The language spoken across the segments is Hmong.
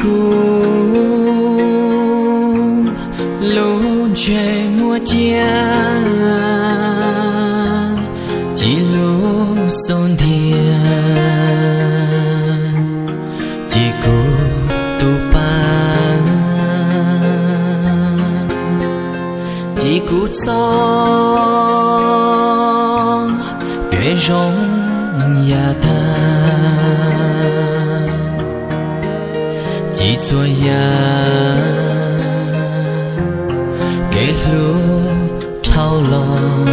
Kuv lub ntsej muag cia ci lub xub ntiag, ci kuv tus pa, ci kuv txoj kev zoo yam tag, ci txhua yam kev hlub dhau los.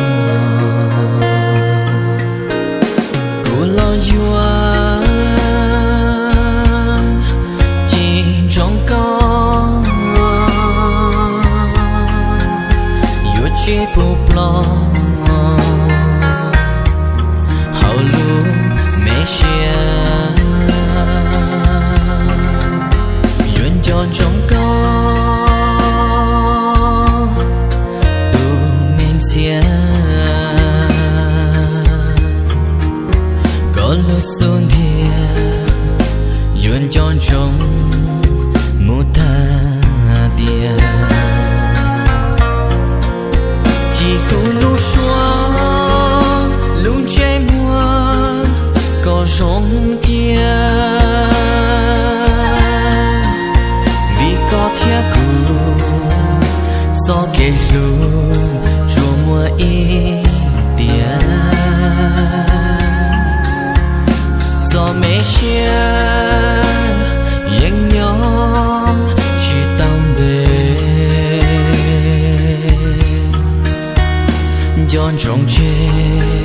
Kuv los yuav ci ntsoov koj, yuav tsis pub ploj hauv lub me siab, yuav nco ntsoov koj tus me ntxhias, koj lub xub ntiag yuav nco ntsoov mus tag tiag. Ci kuv lub suab, lub ntsej muag kom zoo cia, vim koj thiab kuv txoj kev hlub tsuas muaj ib tiam. Txoj me siab yeej nyob tsis tau ntev, nco ntsoov tseg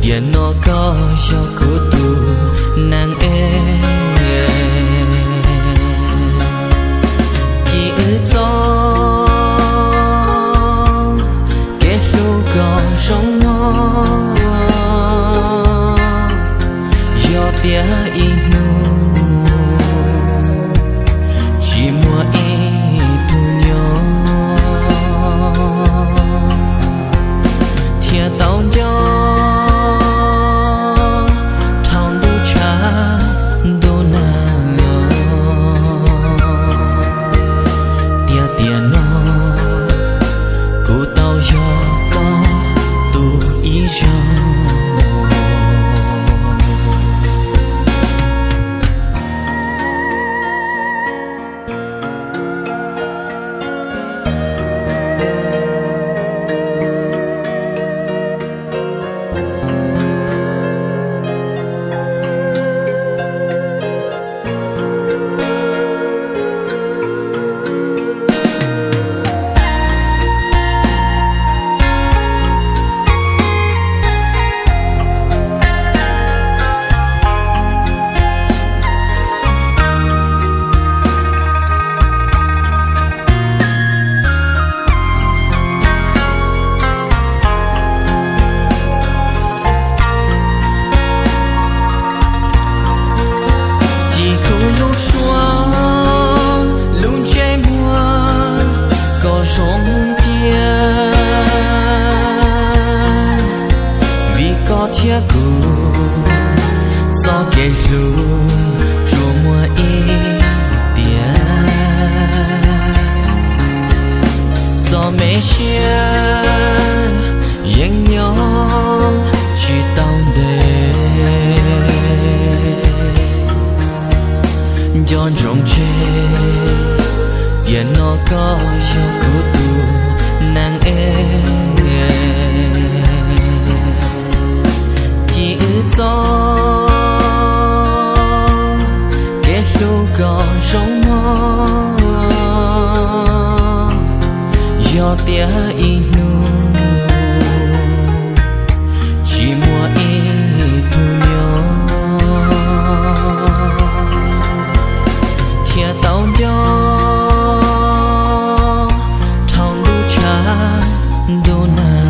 tiam no koj yog kuv tus neeg es. Ci wb txoj kev hlub kom zoo mog, yog tias ib hnub tsis muaj ib tug nyob, thiaj tau nco dhau ntuj tshav ntuj nag los. Tiam tiam no kuv tau yog koj tus ib zaug. Ci kuv lub suab, lub ntsej muag kom zoo cia, vim koj thiab kuv txoj kev hlub tsuas muaj ib tiam. Txoj me siab yeej nyob tsis tau ntev, nco ntsoov tseg tiam no koj yog kuv tus neeg es. Ci wb txoj kev hlub kom zoo mog, yog tias ib hnub tsis muaj ib tug nyob, thiaj tau nco dhau ntuj tshav ntuj nag.